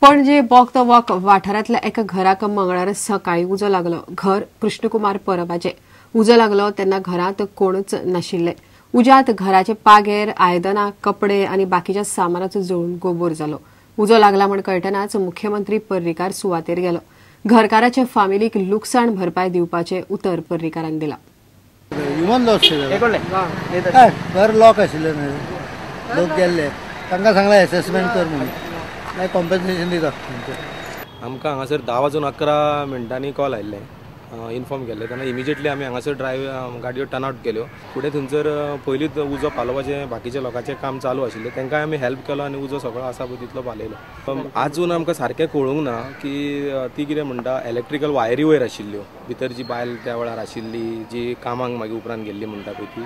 Panaji walk the walk वाठारांतल्या एका घराक मंगळारा सकाळीं उजो लागलो. घर कृष्णकुमार परबाचें. उजो लागलो तेन्ना घरांत कोणूच नाशिल्ले. उज्यांत घराचे पागेर, आयदनां, कपडे आनी बाकीच्या सामानाचो जळून गोबोर जालो. उजो लागला म्हण कळटनाच मुख्यमंत्री पर्रीकार सुवातेर गेलो. घरकाराचे फामिलीक लुकसाण भरपाय दिवपाचें उतर पर्रीकारान दिलां. ह्युमन लॉस घर लॉक आशिल्लें न्हय, लोक गेल्ले, तांकां सांगलां एसेसमेंट कर म्हणून, मागीर कॉम्पन्सेशन दिता. आमकां हांगासर 10:11 कॉल आयिल्ले, इन्फॉर्म केल्ले तेन्ना इमिजिएटली आमी हांगासर ड्रायव्ह गाडयो टर्न आवट केल्यो. फुडें थंयसर पयलींच उजो पालोवपाचें बाकीच्या लोकांचें काम चालू आशिल्लें, तांकांय आमी हेल्प केलो आनी उजो सगळो आसा पळय तितलो पालयलो. आजून आमकां सारकें कळूंक ना की ती कितें म्हणटा, इलेक्ट्रिकल वायरी वयर आशिल्ल्यो, भितर जी बायल त्या वेळार आशिल्ली जी कामाक मागीर उपरांत गेल्ली म्हणटा पळय ती,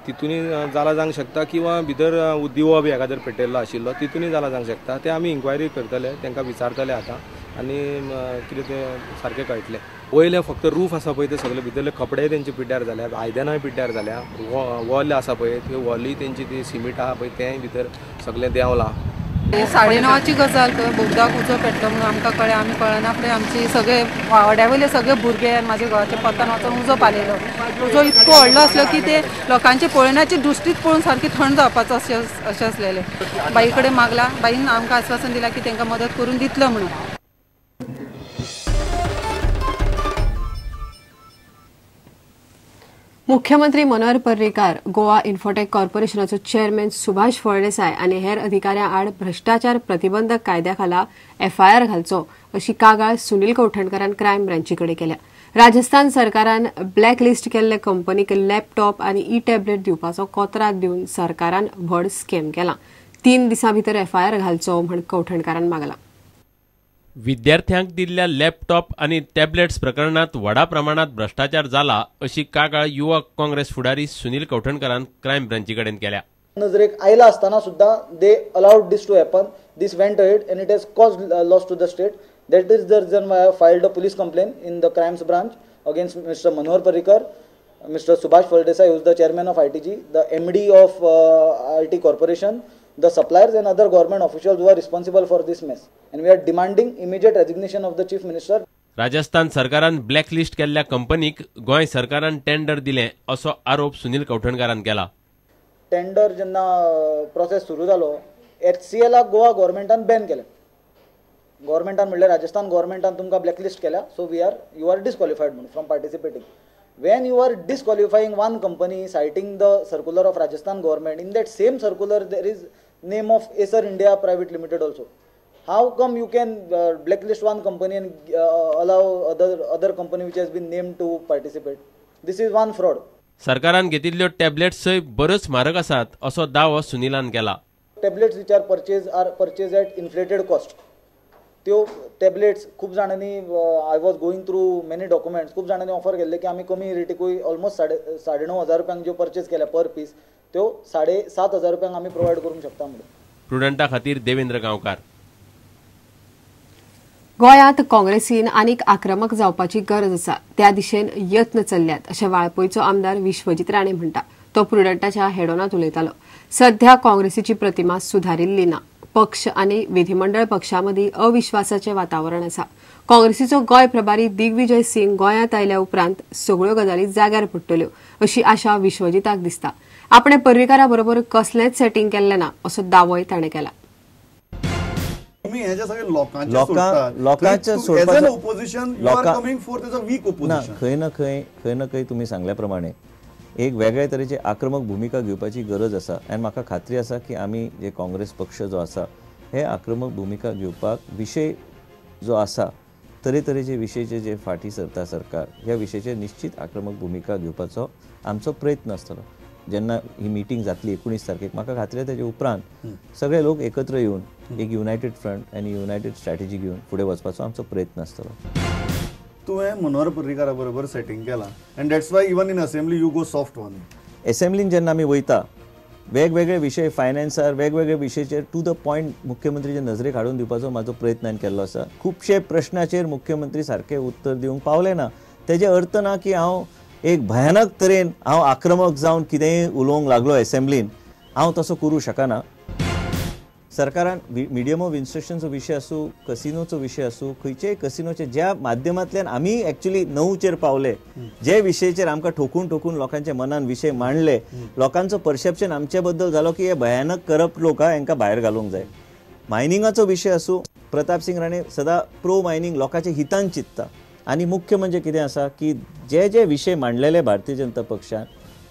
तितूनय जाला जावंक शकता किंवा भितर दिवो बी एखादर पेटयल्लो आशिल्लो तितूनय जाला जावंक शकता. ते आमी इन्क्वायरी करतले, तांकां विचारतले आतां आनी कितें तें सारकें कळटलें. वयले फक्त रूफ आसा पळय ते सगळे भितरले कपडेय तेंचे पिड्ड्यार जाल्या, आयदनांय पिड्ड्यार जाल्या, वॉल आसा पळय त्यो वॉलूय तेंची ती सिमीट आहा पळय तेंय भितर सगळें देंवलां. 9:30 गजाल बोगदाक उजो पेटलो म्हणून आमकां कळ्ळें. आमी कळना फुडें आमची सगळे वाड्या वयले सगळे भुरगे आनी म्हाज्या घोवाच्या पत्तान वचून उजो पालयलो. उजो इतको व्हडलो आसलो की ते लोकांचे पळोवण्याची दृश्टीच पळोवन सारकी थंड जावपाचो अशें आसलेलें. बाई कडेन मागला, बाईन आमकां आस्वासन दिलां की तांकां मदत करून दितलो म्हणून. मुख्यमंत्री मनोहर पर्रीकार, गोवा इन्फोटेक कॉर्पोरेशनाचो चेअरमॅन सुभाष फळदेसाय आनी हेर अधिकाऱ्यां आड भ्रश्टाचार प्रतिबंधक कायद्या खाला एफआयआर घालचो अशी कागाळ सुनील कवठणकारान क्रायम ब्रांची कडेन केल्या. राजस्थान सरकारान ब्लॅक लिस्ट केल्ले कंपनीक लॅपटॉप आनी ई टॅबलेट दिवपाचो कोतरात दिवन सरकारान व्हड स्कॅम केला. 3 दिसां भितर एफआयआर घालचो म्हण कवठणकारान मागला. विद्यार्थ्यांक दिल्ल्या लॅपटॉप आनी टॅबलेट्स प्रकरणांत व्हडा प्रमाणात भ्रश्टाचार जाला अशी कागाळ युवक काँग्रेस फुडारी सुनील कवठणकारान क्रायम ब्रांची कडेन केल्या. नजरेक आयला आसतना सुद्दां they allowed this to happen, this went ahead and it has caused loss to the state. That is the reason why I filed a police complaint in the crimes branch against mister Manohar Parrikar, mister Subhash Phaldesai who is the chairman of ITG, the MD of IT corporation, the suppliers and other government officials who are responsible for this mess, and we are demanding immediate resignation of the chief minister. Rajasthan सरकारान blacklist केल्ल्या कंपनीक गोंय सरकारान tender दिलें असो आरोप सुनील कवठणकारान केला. Tender जेन्ना process सुरू जालो, HCL Goa गव्हर्मेंटान बॅन केलें. गव्हर्मेंटान म्हणल्यार राजस्थान गव्हर्मेंटान तुमकां ब्लॅकलिस्ट केल्या, so we are you are disqualified म्हणून from participating. When you are disqualifying one company citing the circular of Rajasthan government, in that same circular there is name of Acer India Private Limited also. How come you can blacklist one company and allow other company which has been named to participate? This is one fraud. सरकारान घेतिल्ल्यो टॅबलेट्सय बऱ्योच म्हारग आसात असो दावो सुनीलान केला. Tablets which are purchased at inflated cost. त्यो tablets खूब जाणांनी, I was going through many documents, खूब जाणांनी ऑफर केल्ले की आमी कमी रेटीकूय ऑलमोस्ट 9,500 रुपयांक ज्यो पर्चेज केल्या पर पीस, त्यो 7,500 रुपयांक आमी प्रोवायड करूंक शकता म्हणून. प्रुडंटा खातीर देवेंद्र गांवकार. गोंयांत काँग्रेसीन आनीक आक्रमक जावपाची गरज आसा, त्या दिशेन यत्न चल्ल्यात अशें वाळपयचो आमदार विश्वजीत राणे म्हणटा. तो प्रुडंटाच्या हेडोनांत उलयतालो. सध्या काँग्रेसीची प्रतिमा सुधारिल्ली ना. पक्ष आनी विधिमंडळ पक्षामदीं अविश्वासाचें वातावरण आसा. काँग्रेसीचो गोंय प्रभारी दिग्विजय सिंग गोंयांत आयल्या उपरांत सगळ्यो गजाली जाग्यार पडटल्यो अशी आशा विश्वजिताक दिसता. आपणे पर्रीकारा बरोबर कसलेंच सेटिंग केल्लें ना असो दावोय ताणें केला. खंय ना खंय ना खंय तुमी सांगल्या प्रमाणे एक वेगळे तरेची आक्रमक भुमिका घेवपाची गरज आसा आनी म्हाका खात्री आसा की आमी जे काँग्रेस पक्ष जो आसा हे आक्रमक भुमिका घेवपाक विशय जो आसा तरेतरेचे विशयचे जे फाटी सरता सरकार ह्या विशयाचेर निश्चित आक्रमक भुमिका घेवपाचो आमचो प्रयत्न आसतलो. जेन्ना ही मिटींग जातली 19 तारखेक म्हाका खात्री आसा तेजे उपरांत सगळे लोक एकत्र येवन एक युनायटेड फ्रंट आनी युनायटेड स्ट्रॅटेजी घेवन फुडें वचपाचो आमचो प्रयत्न आसतलो. तुवें मनोहर पर्रीकारा बरोबर सेटिंग केला and that's why even in assembly you go soft on. असेंब्लीन जेन्ना आमी वयता वेगवेगळे विशय फायनान्सार वेगवेगळे विशयाचेर टू the point मुख्यमंत्रीचे नजरेक हाडून दिवपाचो म्हाजो प्रयत्न हांवें केल्लो आसा. खुबशे प्रश्नाचेर मुख्यमंत्री सारके उत्तर दिवंक पावले ना. तेजे अर्थ ना की हांव एक भयानक तरेन हांव आक्रमक जावन कितेंय उलोवंक लागलो असेंब्लीन, हांव तसो करूं शकना. सरकारान मिडियम ऑफ इन्स्ट्रक्शनचो विशय आसूं, कसिनोचो विशय आसूं, खंयचेय कसिनोचे ज्या माध्यमांतल्यान आमी एक्चुली 9चेर पावले, जे विशयाचेर आमकां ठोकून ठोकून लोकांच्या मनान विशय मांडले, लोकांचो परसेप्शन आमचे बद्दल जालो की हे भयानक करप्ट लोक हांकां भायर घालूंक जाय. मायनिंगाचो विशय आसूं, प्रताप सिंग राणे सदां प्रो मायनिंग लोकांच्या हितान चिंतता. आनी मुख्य म्हणजे कितें आसा की जे जे विशय मांडलेले भारतीय जनता पक्षान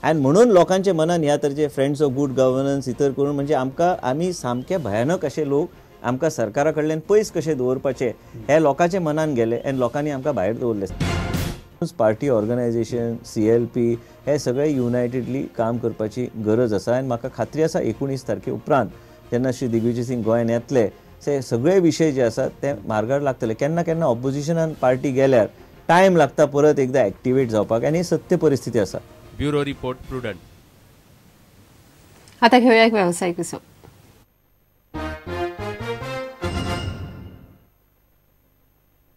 आनी म्हणून लोकांच्या मनान ह्या तरेचे फ्रेंड्स ऑफ गुड गव्हर्नन्स इतर करून म्हणजे आमकां आमी सामके भयानक अशे लोक आमकां सरकारा कडल्यान पयस कशे दवरपाचे हे लोकांच्या मनान गेले आनी लोकांनी आमकां भायर दवरले. पार्टी ऑर्गनायझेशन, CLP हे सगळे युनायटेडली काम करपाची गरज आसा. आनी म्हाका खात्री आसा 19 तारखे उपरांत जेन्ना श्री दिग्विजय सिंग गोंयान येतले ते सगळे विशय जे आसात ते मार्गार लागतले. केन्ना केन्ना ऑपोजिशनान पार्टी गेल्यार टायम लागता परत एकदा एक्टिवेट जावपाक आनी ही सत्य परिस्थिती आसा. Bureau report, Prudent. आता घेऊया एक व्यावसायिक विसव.